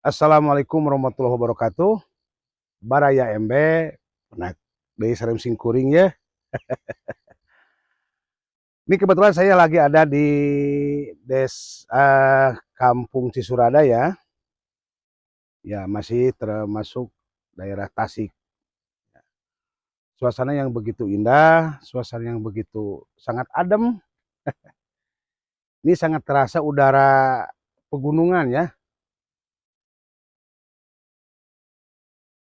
Assalamualaikum warahmatullahi wabarakatuh. Baraya MB, nah, dari sareng simkuring ya. Ini kebetulan saya lagi ada di des Kampung Cisurada ya. Ya, masih termasuk daerah Tasik. Suasana yang begitu indah, suasana yang begitu sangat adem. Ini sangat terasa udara pegunungan ya.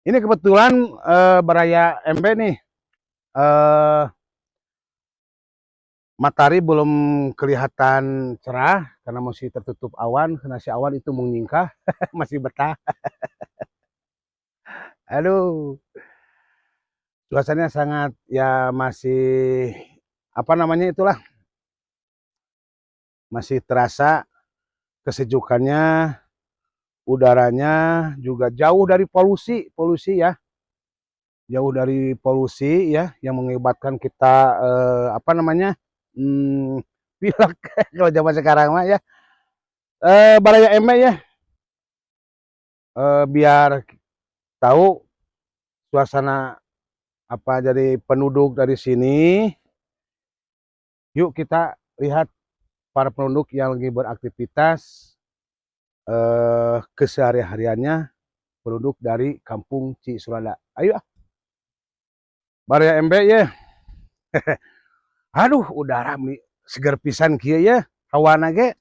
Ini kebetulan Baraya MB nih. Matahari belum kelihatan cerah karena masih tertutup awan, karena si awan itu menyingkah, masih betah. Aduh. Suasananya sangat ya masih apa namanya itulah. Masih terasa kesejukannya, udaranya juga jauh dari polusi, polusi ya. Jauh dari polusi ya yang mengakibatkan kita apa namanya? Pilek kalau zaman sekarang mah ya. Baraya MB ya. Biar tahu suasana apa jadi penduduk dari sini. Yuk kita lihat para penduduk yang lagi beraktivitas kesehari-hariannya penduduk dari Kampung Cisurada. Ayo ah. Baraya MB ya. Aduh, udara mi seger pisan kieu ya. Hawana ge.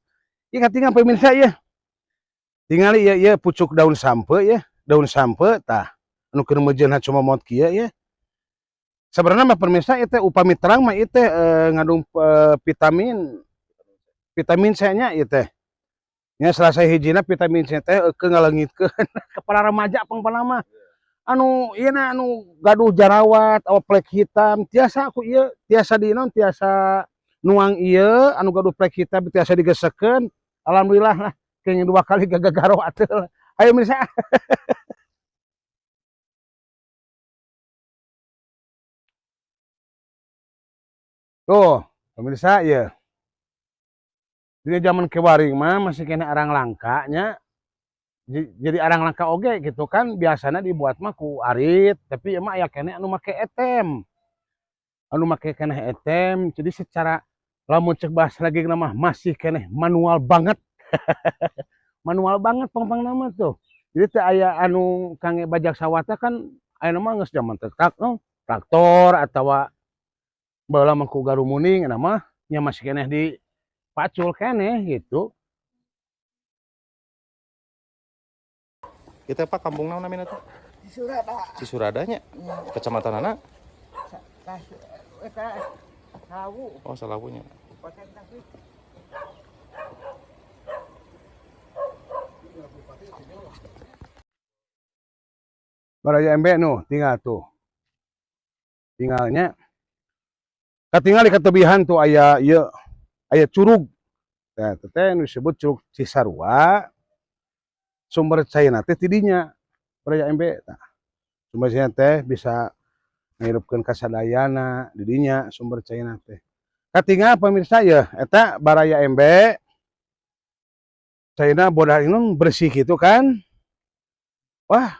Ieu katingal pemirsa ya. Tingali ya ya pucuk daun sampeu ya. Daun sampeu tah. Anu keur meujeunna cuma mot kieu ya. Sebenarnya mah pemirsa ieu teh upami terang mah ieu teh ngandung vitamin vitamin C nya ieu teh. Nya salah sahijina vitamin C teh keur ngaleungitkeun ke para remaja pangpana mah. Anu ieu na anu gaduh jarawat atau plek hitam tiasa ku ieu, tiasa di naon, tiasa nuang ieu anu gaduh plek hitam tiasa digesekeun, alhamdulillah lah kenging dua kali gagagaro atuh. Ayo mirsa. Tuh, pemirsa ya. Di zaman kiwari mah masih keneh arang langka nya. Jadi arang langka oge gitu kan, biasanya dibuat mah ku arit, tapi emang aya keneh anu make etem. Anu make keneh etem, jadi secara lamun cek bahasa lagi mah masih keneh manual banget. Manual banget pang-pang nama tuh. Jadi teh aya anu kangge bajak sawah teh kan ayeuna mah geus zaman teh no, traktor atawa baheula mah ku garumuning, eta mah nya masih keneh di pacul keneh gitu. Itu apa kampung naon namina teh? Cisurada. Cisuradanya. Kecamatan mana? Eta Salawu. Oh, Salawunya. Kabupaten Tasik. Baraya MB nu tinggal tuh. Tinggalnya katingal di ketebihan tuh aya ieu, aya curug. Tah teh nu disebut Curug Cisarua. Sumber caina teh tidinya Baraya MB tah. Sumber caina teh bisa ngahirupkeun kasadayana di dinya sumber caina teh. Katingal pemirsa ya eta Baraya MB caina bodah inung bersih gitu kan. Wah,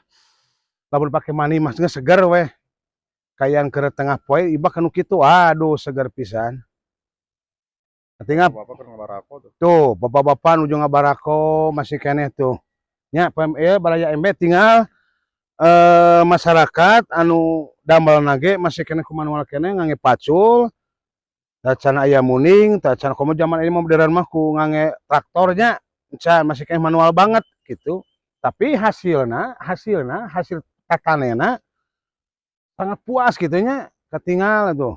lamun pake mani mah geus seger weh. Kayan keur tengah poe ibak anu kitu, aduh seger pisan. Katingal Bapak keur ngabarako tuh. Tuh, bapak-bapak nuju ngabarako masih keneh tuh. Nya PME Baraya MB tinggal masyarakat anu damel nage masih keneh ku manual keneh ngangge pacul. Tacan aya muning, tacan komo zaman ini modern mah ku ngangge traktornya, can masih keneh manual banget gitu. Tapi hasilna, hasil tatanena sangat puas gitu nya, ketinggal tuh.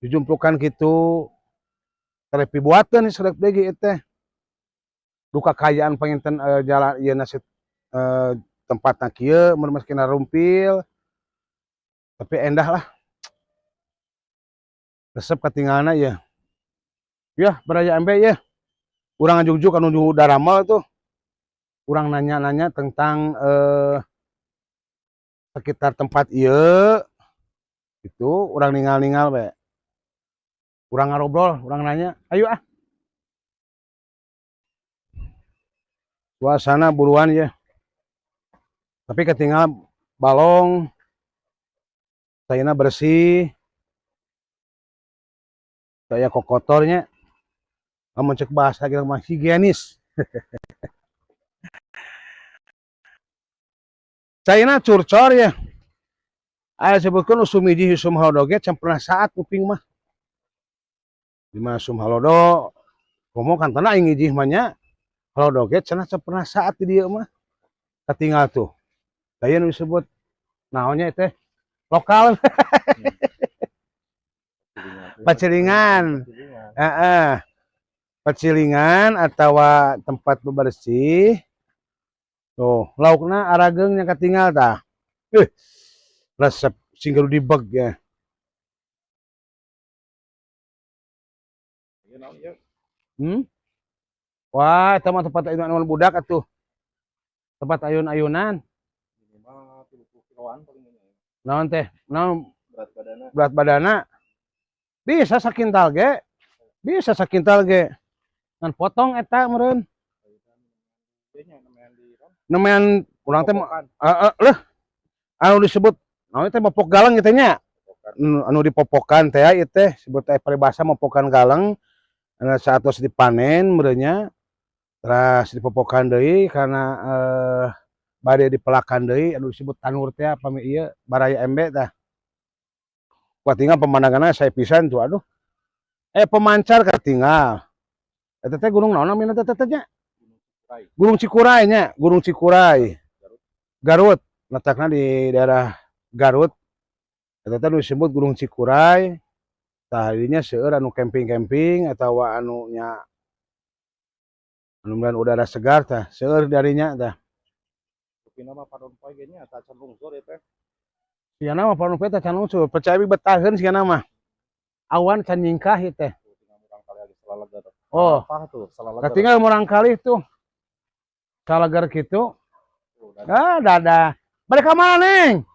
Dijumplukan gitu. Terepi buateun serep deui ieu teh. Duka kayaan panginten jalan ieu nasi tempatna kieu mun masih kena rumpil. Tapi endah lah. Resep katinggalna ya. Ya, Baraya MB ya. Urang ngajugjuk anu daramel tuh. Urang nanya-nanya tentang sekitar tempat ieu. Itu urang ningal-ningal we. Urang ngarobrol, urang nanya. Ayo ah. Suasana buruan ya. Tapi ketinggal balong, caina bersih, saya kok kotornya. Lamun cek bahasa kita mah higienis. Caina curcor ya. Aya sebutkeun usum hiji, usum halodo ge can pernah saat kuping mah. Di mana usum halodo komo kan tanah aing hiji mah nya. Halodo ge cenah can pernah saat di dieu mah. Katinggal tuh. Daya nu disebut naonnya teh lokal. Pacilingan. Heeh. Pacilingan atau tempat bebersih. Tuh, laukna arageung nya katinggal tah. Resep sing dibeg ya. Hmm? Wah, eta mah tempat ayun-ayunan budak atuh. Tempat ayun-ayunan. Minimal 30 kiloan paling ini. Naon teh? Naon berat badanna? Berat badanna bisa sakintal ge. Bisa sakintal ge. Ngan potong eta meureun. Nemean urang teh leuh anu disebut naon teh mopok galeng gitu nya. Anu dipopokan teh ieu teh sebut teh paribasa mopokan galeng. Anu saatos dipanen meureun nya. Terus dipopokan deui karena bade dipelakan deui anu disebut tanur teh pami ieu baraya MB tah. Wah, tinggal pemandanganna saya pisan tuh, aduh. Pemancar katinggal. Eta teh gunung naon namina teh teh nya? Gunung Cikuray nya, Gunung Cikuray. Garut, letakna di daerah Garut. Eta teh disebut Gunung Cikuray. Tah dinya seueur anu camping-camping atawa anu nya anu meureun udara segar tah, seueur darinya tah. Rupina mah panon poe ge nya tacan lungsur ieu teh. Sigana mah panon poe tacan lungsur, percaya bi betaheun sigana mah. Awan can nyingkah ieu teh. Oh, katinggal murangkalih tuh. Salagar kitu. Ah, dadah. Balik ka mana, Neng?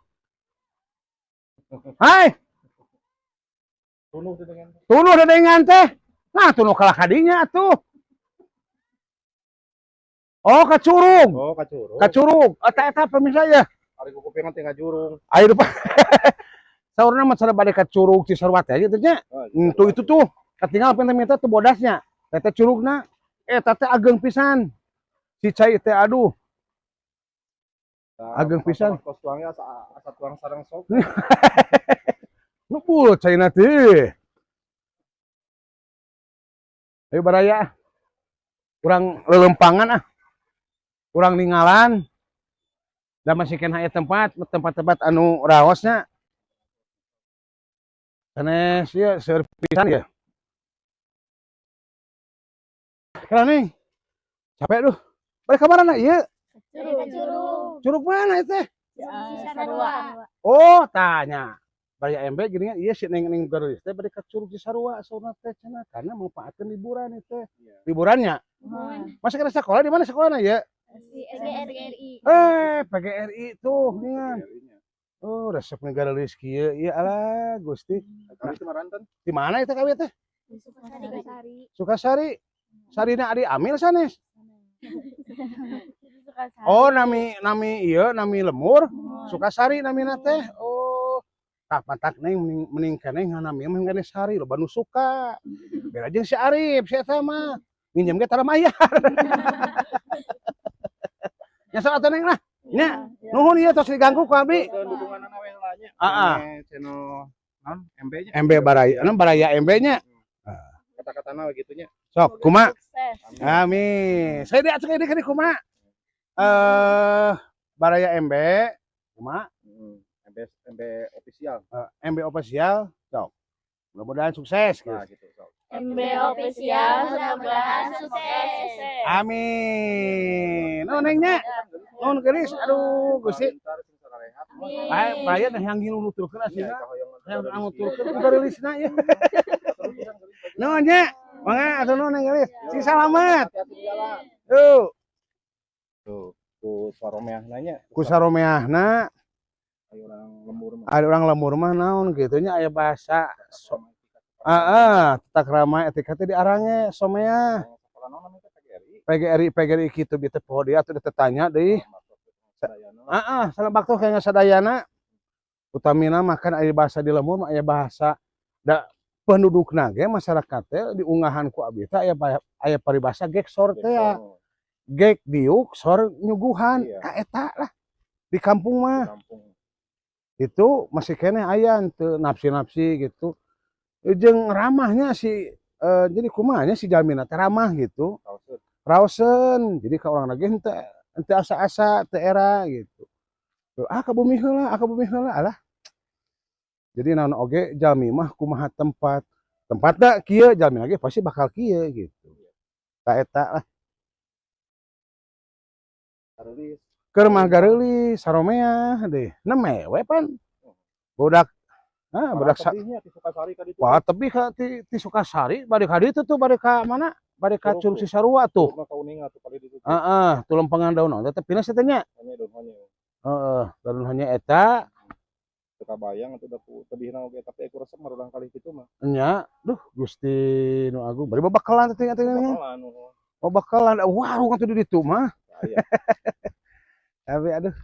Hai. Tunuh dedengan. Tunuh dedengan teh. Nah, tunuh kalah kadinya atuh. Oh, ka curug. Oh, ka curug. Ka curug. Eta eta pemirsa ya. Ari kupingan teh ngajurung. Ayo depan. Saurna mah cara balik ka curug Cisarua teh gitu nya. Tuh itu tuh. Katinggal minta-minta tuh bodasnya. Eta curugna. Eta teh ageng pisan. Si cai teh aduh. Ageng pisan. Kos tuangnya asa tuang sareng sok. Ngebul caina teh. Ayo baraya. Urang lelempangan ah. Urang ninggalan. Da masih kena aya tempat, tempat-tempat anu raosnya. Sanes ieu seueur pisan ya. Kira nih. Capek duh. Balik ka mana ieu? Curug. Curug mana itu teh? Cisarua. Oh, tanya. Baraya MB gini kan, iya si neng neng garulis teh balik ka Curug Cisarua saurna teh cenah karena manfaatkeun liburan itu. Liburannya. Masa kena sekolah di mana sekolahnya ya? PGRI. PGRI tuh geuningan. Oh, resep negara garulis kieu. Ieu alah Gusti. Kami teh maranten. Di mana itu kawin teh? Sukasari. Sukasari. Sarina Adi Amil sanes. Sukasari. Oh, nami nami ieu nami lemur. Sukasari namina teh. Oh, tah matak neng mending keneh nami mah keneh sari loba nu suka. Beda jeung si Arif si eta mah. Minjem ge tara mayar. Ya sok atuh neng lah. Nya, nuhun ieu tos diganggu ku abdi. Dukunganna we lah nya. Heeh. Channel naon MB nya. MB Baraya, anu Baraya MB nya. Kata-katana we kitu nya. Sok kumaha? Sukses. Amin. Saya di aceh ini kumaha? Baraya MB kumaha? MB MB official. MB official. Sok. Mudah-mudahan sukses Nah, gitu. gitu sok. MB official mudah-mudahan sukses. Amin. Oh, nengnya. Nuhun geulis. Aduh, Gusti. Amin. Bae teh yang ngilu nuturkeun asina. Yang anu nuturkeun ku geulisna ieu. Nuhun nya. Mangga atuh nuhun neng geulis. Sing salamet. Tuh, Tuh, ku saromeahna nya. ku saromeahna Ayo orang lembur mah. ada orang lembur mah naon kitu nya aya bahasa so, heeh, tata krama etika teh diarange somea. Sekolah naon namanya teh PGRI. PGRI PGRI kitu bi teh poho dia atuh tanya deui. Sadayana. Ah, salam bakto kayaknya sadayana. Utamina makan aya bahasa di lembur mah, aya bahasa da pendudukna ge, masyarakat teh diungahan ku abdi teh aya aya paribasa geksor teh ya. Gek diuk sor nyuguhan. Ka eta lah di kampung Di mah. Kampung. Itu masih keneh aya teu nafsi-nafsi gitu, jeung ramahnya si jadi kumaha nya, si jalmina teh ramah gitu. Raoseun. Raoseun, jadi ka urang lagi henteu henteu asa-asa teu era gitu. Ah, ka bumi heula, ah, ka bumi heula, alah. Jadi naon oge jalmi mah kumaha tempat tempatna kieu, jalmi lagi pasti bakal kieu gitu. Ka eta lah. Gareulis. Keur mah gareulis saromeah deh, neme we pan budak, ah, budak sa. Tebihnya ti Sukasari ka ditu. Wah, tebih ka ti Sukasari bari ka ditu tuh, bari ka mana, bari ka Curug Curug tuh. Cisarua tuh. Curug mah kauninga tuh kali ditu tuh. Heeh, tuh lempengan daun naon teh pindah teh nya. Hanya daun honye. Heeh, daun honye eta. Teu kabayang atuh da ku tebihna oge, tapi aku resep mah urang kali kitu mah. Nya, duh, Gusti nu agung, bari babakalan teh teh. Bakalan, nuhun. Babakalan warung atuh di ditu mah. Aya. Tapi aduh.